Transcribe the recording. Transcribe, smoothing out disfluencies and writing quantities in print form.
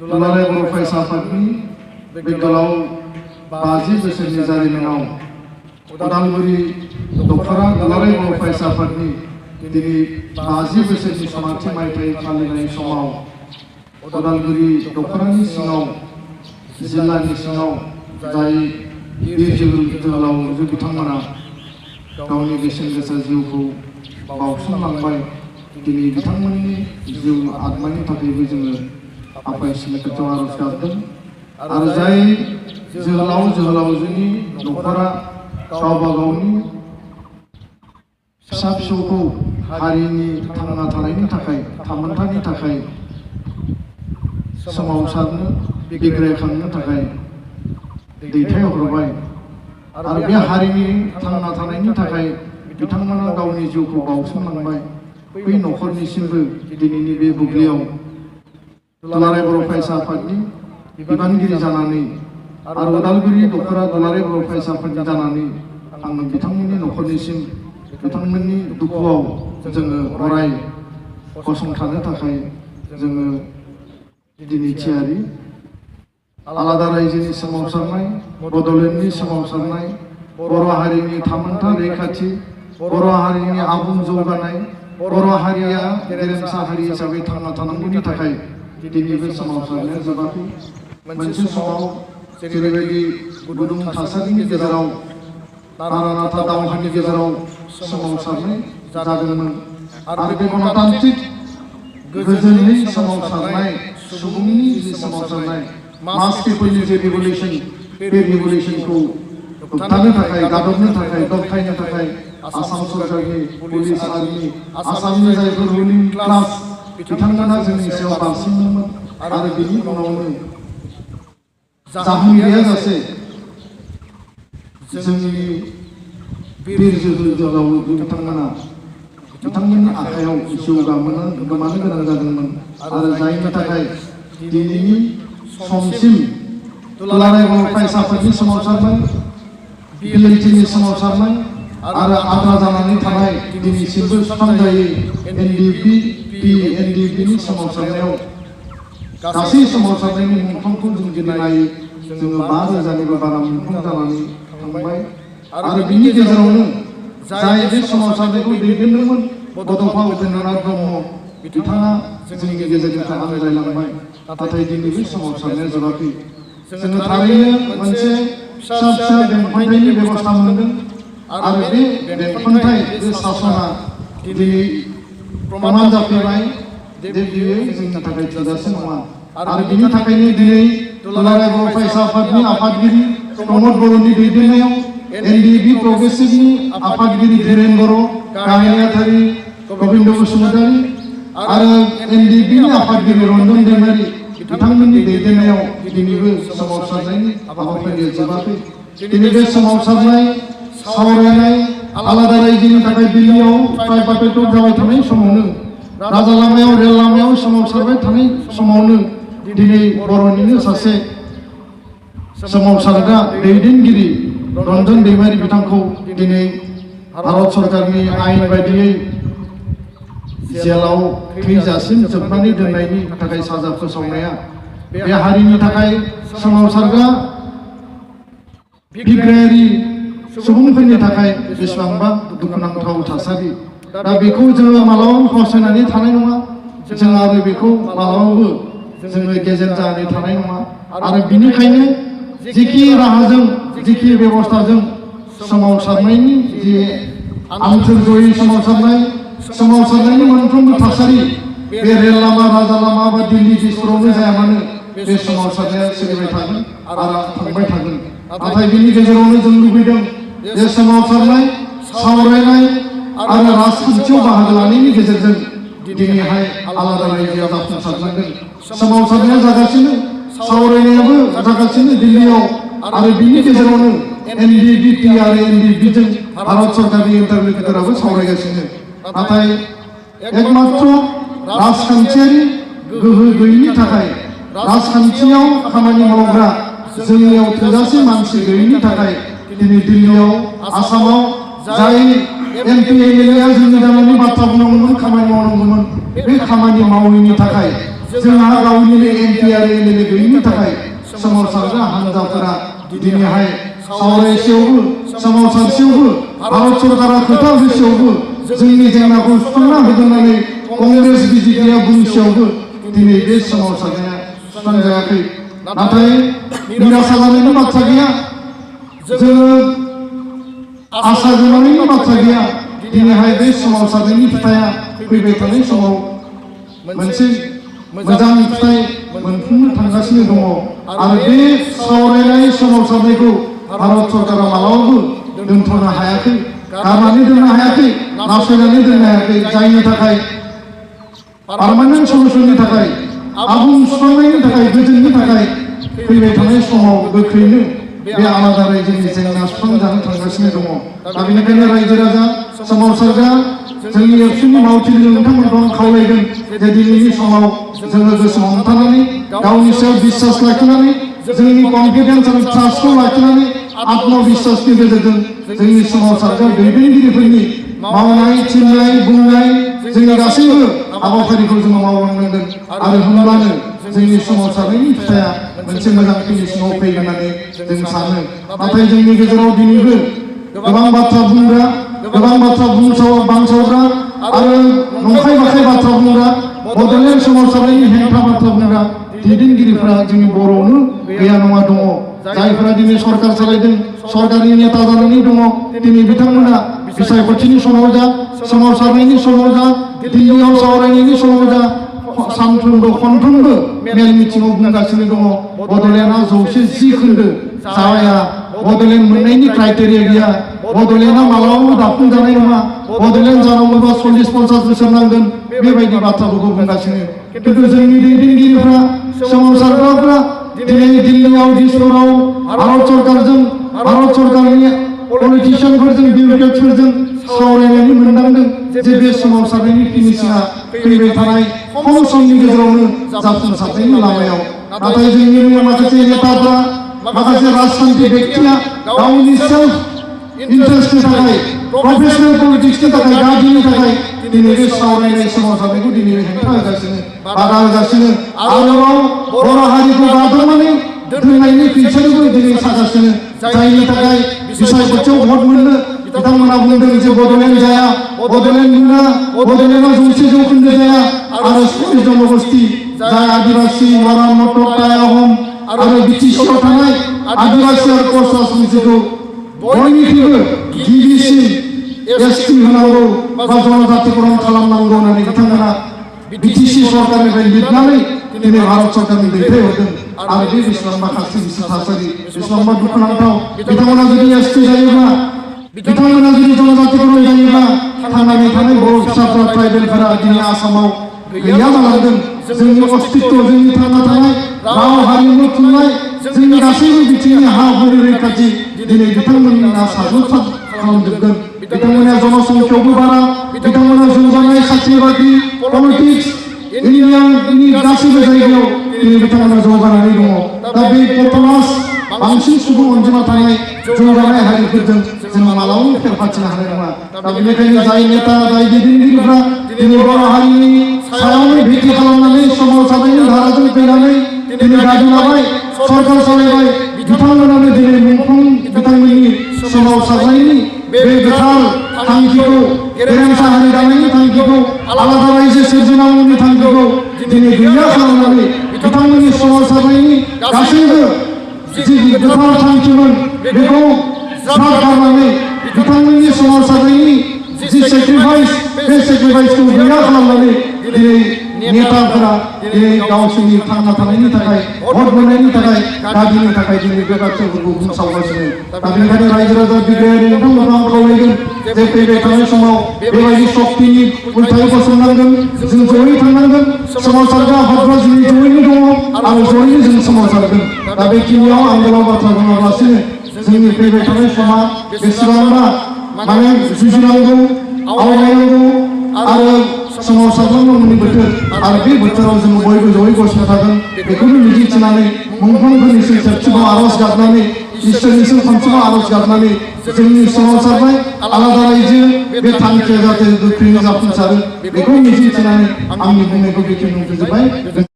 दुलाराय बर' फरायसा आफादनि बे गोलाव 50 बोसोरनि जारिमिनाव उदालगुरि दखरा दुलाराय बर' फरायसा आफादनि दिनै 50 बोसोरनि समाथि मायथाइ फालिनाय समाव उदालगुरि दखरानि सिङाव जिल्लानि सिङाव जाय बिर जोहोलाव बिथांमोना गावनि बेसेन गोसा जिउखौ बाउसोमलांबाय दिनै बिथांमोननि जिउ आत्मानि थाखायबो जोङो आफा इसोरनि खाथियाव आरज गाबदों आरो जाय जोहोलावजोनि न'खरा गावबा गावनि फिसा फिसौखौ हारिनि थांना थानायनि थाखाय थामोनथानि थाखाय सोमावसारनो बिग्रायखांनो थाखाय दैथायहरबाय आरो बे हारिनि थांना थानायनि थाखाय बिथांमोना गावनि जिउखौ बाउसोमलांबाय बै न'खरनिसिमबो दिनैनि बे बुब्लियाव दुलाराय बर' फरायसा आफादनि बिबानगिरि जानानै आरो उदालगुरि दखरा दुलाराय बर' फरायसा आफादनि जानानै आङो बिथांमोननि न'खरनिसिम बिथांमोननि दुखुआव जोङो अराय गसंथानो थाखाय जोङो दिनै थियारि आलादा रायजोनि सोमावसारनाय बड'लेण्डनि सोमावसारनाय बर' हारिनि थामोनथा रैखाथि बर' हारिनि आबुं जौगानाय बर' हारिया गेरेमसा हारि हिसाबै थांना थानांगौनि थाखाय दिनैबो सोमावसारनाया जोबाखै मोनसे समाव जेरैबायदि गुदुं थासारिनि गेजेराव नारा-नाथा दावहानि गेजेराव सोमावसारनाय जादोंमोन आरो बे गणतान्त्रिक गोजोनै सोमावसारनाय सुबुंनि जि सोमावसारनाय मास पिपलनि जे रिभलिउसन बे रिभलिउसनखौ होबथानो थाखाय गादबनो थाखाय दबथायनो थाखाय आसाम सरकारनि पुलिस आर्मी आसामनि जायफोर रुलिं क्लास बिथांमोना जोंनि सायाव बारसिनदोंमोन आरो बिनि उनावनो जाहोन गैयाजासे जोंनि बिर जोहोलाव बिथांमोना बिथांमोननि आखायाव जिउ गोमानो गोनां जादोंमोन आरो जायनि थाखाय दिनैनि समसिम दुलाराय बर' फरायसा आफादनि सोमावसारनाय बिएलटिनि सोमावसारनाय आरो आद्रा जानानै थानाय दिनैसिमबो सुस्रांजायै एनडिपिनि सोमावसारनायाव गासै सोमावसारनायनि मुंख्लंखौ जों दिनै नायो जोङो 5,000निबो बारा मुंख्लं जानानै थांबाय आरो बिनि गेजेरावनो जाय बे सोमावसारनायखौ दैदेनदोंमोन बड'फा उपेन्द्रनाथ ब्रह्म बिथाङा जोंनि गेजेरनिफ्राय आनज्रायलांबाय नाथाय दिनै बे सोमावसारनाया जोबाखै जोङो थारैनो मोनसे फिसा फिसा बेंखनथायनि बेबस्था मोनदों आरो बे बेंखनथाय बे सासना दिनै प्रमान जाफैबाय जे बियो जोंनि थाखाय थोजासे नङा आरो बिनि थाखायनो दिनै दुलाराय बर' फरायसा आफादनि आफादगिरि प्रमद बर'नि दैदेननायाव एनडिपि प्रग्रेसिभनि आफादगिरि धीरेन बर' गाहाय नेहाथारि गबिन्द बसुमतारी आरो एनडिपिनि आफादगिरि रन्जन दैमारि बिथांमोननि दैदेननायाव दिनैबो सोमावसारनायनि हाबाफारिया जोबाखै दिनै बे सोमावसारनाय सावरायनाय आलादा रायजोनि थाखाय दिल्लीयाव ट्राइपार्टाइट जाबाय थानाय समावनो राजा लामायाव रेल लामायाव सोमावसारबाय थानाय समावनो दिनै बर'निनो सासे सोमावसारग्रा दैदेनगिरि रन्जन दैमारि बिथांखौ दिनै भारत सरकारनि आयेन बायदियै जेलाव थैजासिम जोबनानै दोननायनि थाखाय साजा फोसावनाया बे हारिनि थाखाय सोमावसारग्रा बिग्रायारि सुबुंफोरनि थाखाय बेसेबांबा दुखुनांथाव थासारि दा बेखौ जोङो मालाबाबो फावसायनानै थानाय नङा जों आरो बेखौ मालाबाबो जोङो गेजेर जानानै थानाय नङा आरो बिनिखायनो जेखि राहाजों जेखि बेबस्थाजों सोमावसारनायनि जे आंथोर जयै सोमावसारनायनि मोनफ्रोमबो थासारि बे रेल लामा राजा लामा बा दिल्ली दिसपुरावनो जाया मानो बे सोमावसारनाया सोलिबाय थागोन आरो थांबाय थागोन नाथाय बिनि गेजेरावनो जों लुबैदों जे सोमावसारनाय सावरायनाय आरो राजखान्थियाव बाहागो लानायनि गेजेरजों दिनैहाय आलादा रायजोआ जाफुंसारनांगोन सोमावसारनाया जागासिनो सावरायनायाबो जागासिनो दिल्लीयाव आरो बिनि गेजेरावनो एनडिपि आरो एनडिपिजों भारत सरकारनि इन्टारल'कुटराबो सावरायगासिनो नाथाय एकमात्र राजखान्थियारि गोहो गैयैनि थाखाय राजखान्थियाव खामानि मावग्रा जोंनियाव थोजासे मानसि गैयैनि थाखाय दिनै दिल्लीयाव आसामाव जाय एमपि एमएलएआ जोंनि जानानै बाथ्रा बुंनांगौमोन खामानि मावनांगौमोन बे खामानि मावैनि थाखाय जोंहा गावनिनो एमपि आरो एमएलए गैयिनि थाखाय सोमावसारग्रा हान्जाफोरा दिनैहाय सावरायसेयावबो सोमावसारसेयावबो भारत सरकारा खोथा होसेयावबो जोंनि जेंनाखौ सुस्रांना होगोन होननानै कंग्रेस बिजेपिआ बुंसेयावबो दिनै बे सोमावसारनाया सुस्रांजायाखै। नाथाय निराशा जानायनि बाथ्रा गैया, जोङो आसा गोनांनि बाथ्रा गैया। दिनैहाय बे सोमावसारनायनि फिथाइया फैबाय थानाय समाव मोनसे मोजां फिथाइ मोनफुंनो थांगासिनो दङ आरो बे सावरायनाय सोमावसारनायखौ भारत सरकारा मालाबाबो दोनथ'नो हायाखै, गारनानै दोननो हायाखै, नासयनानै दोननो हायाखै। जायनि थाखाय पार्मानेन्ट सल्युसननि थाखाय, आबुं सुस्रांनायनि थाखाय, गोजोननि थाखाय फैबाय थानाय समाव गोख्रैनो बे आलादा रायजोनि जेंना सुस्रांजानो थांगासिनो दङ। दा बेनिखायनो रायजो राजा सोमावसारग्रा जोंनि एबसुनि मावथिगिरि नोंथांमोनखौ आं खावलायगोन जे दिनैनि समाव जोङो गोसो हमथानानै गावनि सायाव बिश्वास लाखिनानै जोंनि कनफिडेन्स आरो ट्रास्टखौ लाखिनानै आत्मबिश्वासनि गेजेरजों जोंनि सोमावसारग्रा दैदेनगिरिफोरनि मावनाय थिननाय बुंनाय जोंनि गासैबो हाबाफारिखौ जोङो मावलांनांगोन आरो होमब्लानो जोंनि सोमावसारनायनि फिथाइया मोनसे मोजां फिनिशिंआव फैगोन होननानै जों सानो। नाथाय जोंनि गेजेराव दिनैबो गोबां बाथ्रा बुंग्रा, गोबां बाथ्रा बांसावग्रा आरो नंखाय बाखाय बाथ्रा बुंग्रा, बड'लेण्ड सोमावसारनायनि हेंथा बाथ्रा बुंग्रा दैदेनगिरिफोरा जोंनि बर'आवनो गैया नङा दङ। जायफोरा दिनै सरकार सालायदों, सरकारनि नेता जानानै दङ, दिनै बिथांमोना बिसायख'थिनि समाव जा, सोमावसारनायनि समाव जा, दिल्लीयाव सावरायनायनि समाव जा, सानफ्रोमबो खनफ्रोमबो मेल मिटिङाव बुंगासिनो दङ बड'लेण्डआ 110 खोन्दो जाया, बड'लेण्ड मोननायनि क्राइटेरिया गैया, बड'लेण्डआ मालाबाबो दाफुंजानाय नङा, बड'लेण्ड जानांगौबा 40-50 बोसोर नांगोन, बेबायदि बाथ्राफोरखौ बुंगासिनो। खिन्थु जोंनि दैदेनगिरिफ्रा, सोमावसारग्राफ्रा दिनै दिल्लीयाव, दिसपुराव भारत सरकारजों, भारत सरकारनि पलिटिशियानफोरजों, बिउरोक्रेटफोरजों सावरायनानै मोनदांदों जे बे सोमावसारनायनि फिनिशिंआ फैबाय थानाय खम समनि गेजेरावनो जाफुंसारनायनि लामायाव। नाथाय जोंनि माखासे नेताफ्रा, माखासे राजखान्थि बेक्तिया गावनि सेल्फ इन्टारेस्टनि थाखाय, प्रफेसनेल पलिटिक्सनि थाखाय, गाज्रिनि थाखाय दिनै बे सावरायनाय सोमावसारनायखौ दिनै हेंथा होगासिनो, बादा होगासिनो, आरोबाव बर' हारिखौ गादबनानै दोननायनि फैसाखौबो दिनै सागासिनो। जायनि थाखाय बिसायख'थियाव भट मोननो बिथांमोना बुंदों जे बड'लेण्ड जाया, बड'लेण्ड मोना, बड'लेण्डआ 100 जौखोन्दो जाया आरो 40 जनगोष्ठी जाय आदिबासी, मरान, मटक, टाइ, आहम आरो बिटिसिआव थानाय आदिबासी आरो कस राजबंसिखौ बयनिख्रुइबो गिबिसिन एसटि होनांगौ बा जनजातिकरण खालामनांगौ होननानै बिथांमोना बिटिसि सरकारनिफ्राय लिरनानै दिनै भारत सरकारनि दैथायहरदों। आरो बे बेसेबांबा खाथि थासारि, बेसेबांबा दुखुनांथाव। बिथांमोना जुदि एसटि जायोब्ला, बिथांमोना जुदि जनजातिकरण जायोब्ला थांनानै थानाय बर' फिसाफ्रा, ट्राइबेलफोरा दिनै आसामाव गैया जालांगोन। जोंनि अस्तित्व, जोंनि थांना थानाय राव, हारिमु, थुनलाइ, जोंनि गासैबो बिथिंनि हा हुनि रैखाथि दिनै बिथांमोना साग्लोबसार खालामजोबगोन। बिथांमोना जनसंख्यायावबो बारा, बिथांमोना जौगानाय साख्रि बाख्रि, पलिटिक्स, इन्डियानि गासैबो जायगायाव दिनै बिथांमोना जौगानानै दङ। दा बे पपुलास बांसिन सुबुं अनजिमा थानाय जौगानाय हारिफोरजों जों मालाबाबो फेर फाथिनो हानाय नङा। दा बेनिखायनो जाय नेता, जाय दैदेनगिरिफ्रा दिनै बर' हारिनि सायावनो भित्ति खालामनानै सोमावसारनायनि धाराजों फैनानै दिनै गादि लाबाय, सरकार सालायबाय, बिथांमोनानो दिनै मुंख्लं बिथांमोननि सोमावसारनायनि बे गोथार थांखिखौ, गेरेमसा हारि दानायनि थांखिखौ, आलादा रायजो सोरजिनांगौनि थांखिखौ दिनै गैया खालामनानै बिथांमोननि सोमावसारनायनि गासैबो जि गोथार थांखिमोन बेखौ ज्राब गारनानै बिथांमोननि सोमावसारनायनि जि सेक्रिफाइस, बे सेक्रिफाइसखौ गैया खालामनानै दिनै नेताफोरा दिनै गावसोरनि थांना थानायनि थाखाय, भट मोननायनि थाखाय, गादिनि थाखाय दिनै बे बाथ्राफोरखौ बुंसावगासिनो। दा बेनिखायनो रायजो राजा बिग्रायारि नोंथांमोनखौ आं खावलायगोन जे फैबाय थानाय समाव बेबायदि शक्तिनि उल्थायै गसंनांगोन, जों जयै थांनांगोन। सोमावसारग्रा आफादफ्रा जोंनि जयैनो दङ आरो जयैनो जों सोमावसारगोन। दा बेखिनियाव आं गोलाव बाथ्रा बुङालासिनो जोंनि फैबाय थानाय समा बेसेबांबा जुजिनांगौ, आवगायनांगौ आरो सोमावसारनांगौनि बोथोर, आरो बे बोथोराव जों बयबो जयै गसंना थागोन बेखौनो मिजिंथिनानै मुंख्लंफोरनिसिम खेबसेबाव आर'ज गाबनानै, इसोरनिसिम खनसेबाव आर'ज गाबनानै जोंनि सोमावसारनाय आलादा रायजो बे थांखिया जाहाथे गोख्रैनो जाफुंसारो बेखौ मिजिंथिनानै आंनि बुंनायखौ बेखिनियावनो फोजोबबाय।